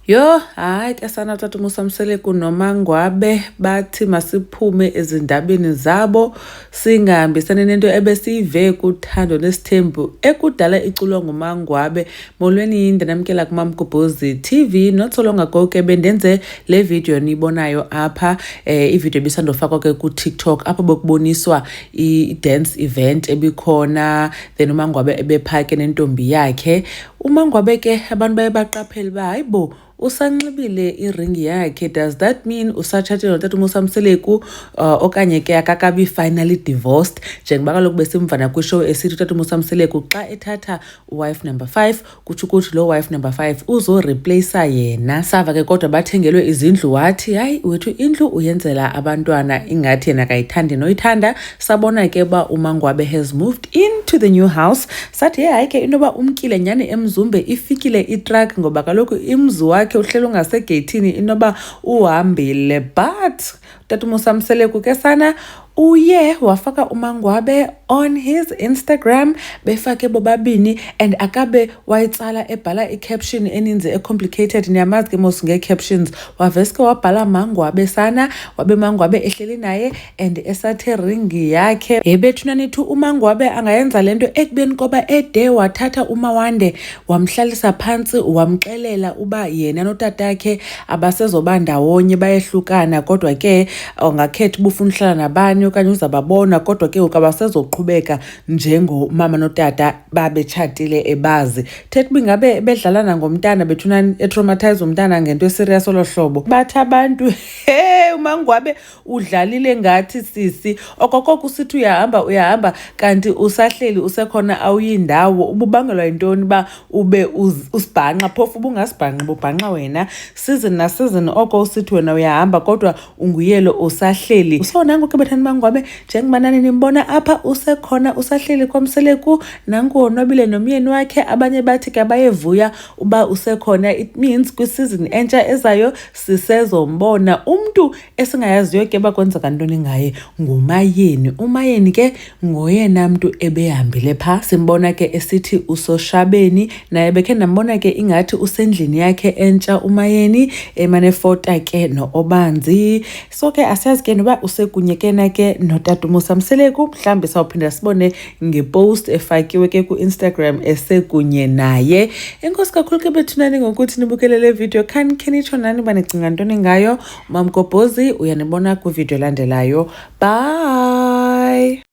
Yho, hayi ke sana, tata uMusa Mseleku noMangwabe bathi masiphume ezindabeni zabo, singahambisani nento ebesiyive kuThando Nesithembu ekudala iculwa nguMangwabe. Molweni, ndinamkela kuMamgobhozi TV. Not so long ago ke bendenze le video niyibonayo apha, ividiyo ebisandofakwa ke kuTikTok apho bekuboniswa i-dance event ebikhona, then uMangwabe ebephaa ke nentombi yakhe. UMangwabe ke abantu baye baqaphela uba hayi bo, usanxibile iringi yakhe. Does that mean usatshatile notata uMusa Mseleku okanye ke akakabi finally divorced, njengoba kaloku besimvana kwishow esithi utata uMusa Mseleku xa ethatha uwife number 5, kutsho ukuthi loo wife number 5 uzoreplacea yena. Sava ke kodwa bathengelwe izindlu, wathi hayi wethu, indlu uyenzela abantwana, ingathi yena akayithandi noyithanda. Sabona ke uba uMangwabe has moved into the new house. Sathi ye hayi ke, into yoba umkile nyhani eMzumbe, ifikile itruck, ngoba kaloku imzi wakhe uhleli ungasegeyithini, inoba uhambile. But tata uMusa Mseleku ke sana uye wafaka uMangwabe on his Instagram, befake bobabini, and akabe wayitsala ebhala i-caption eninzi ecomplicated. Niyamazi ke mos ngee-captions. Waveske wabhala Mangwabe sana, wabe Mangwabe ehleli naye and esathe ringi yakhe. Yebethuna nithi uMangwabe angayenza le nto ekubeni koba ede wathatha uMawande wamhlalisa phantsi, wamxelela uba yena notatakhe abasezoba ndawonye, bayehlukana, kodwa ke ungakhetha uba ufuna uhlala nabani okanye uzababona, kodwa ke ngoku abasezoqhubeka njengomama notata babetshatile ebazi. Thetha uba ingabe bedlala nangomntana bethunani, etraumatize umntana ngento eserious olo hlobo. Bathi abantu, he, uMangwabe udlalile ngathi sisi. Okokoko usithi uyahamba uyahamba, kanti usahleli, usekhona, awuyindawo. Ububangelwa yintoni uba ube usibhanxa? Phofu ubungasibhanxi, bubhanxa wena season na season. Oko usithi wena uyahamba kodwa unguyelo usahleli. So nanku ke bethani Mangwabe, njengoba nani nimbona apha, usekhona, usahleli kwaMseleku, nanku wonwabile nomyeni wakhe. Abanye bathi ke bayevuya uba usekhona, it means kwisizini entsha ezayo sisezombona. Umntu esingayaziyo ke uba kwenzeka ntoni ngaye nguMayeni. UMayeni ke ngoyena mntu ebehambile phaa, simbona ke esithi usoshabeni naye, bekhe ndambona ke ingathi usendlini yakhe entsha uMayeni, emane efota ke no-Obanzi. So ke asiyazi ke noba usekunye ke na ke notata uMusa Mseleku. Mhlawumbi sawuphinda sibone ngepost efakiwe ke ku-Instagram esekunye naye. Enkosi kakhulu ke bethunani ngokuthi nibukele le video. Khanikhe nitsho nani uba nicinga ntoni ngayo. Mamgobhozi uyanibona kwividiyo elandelayo. Bye.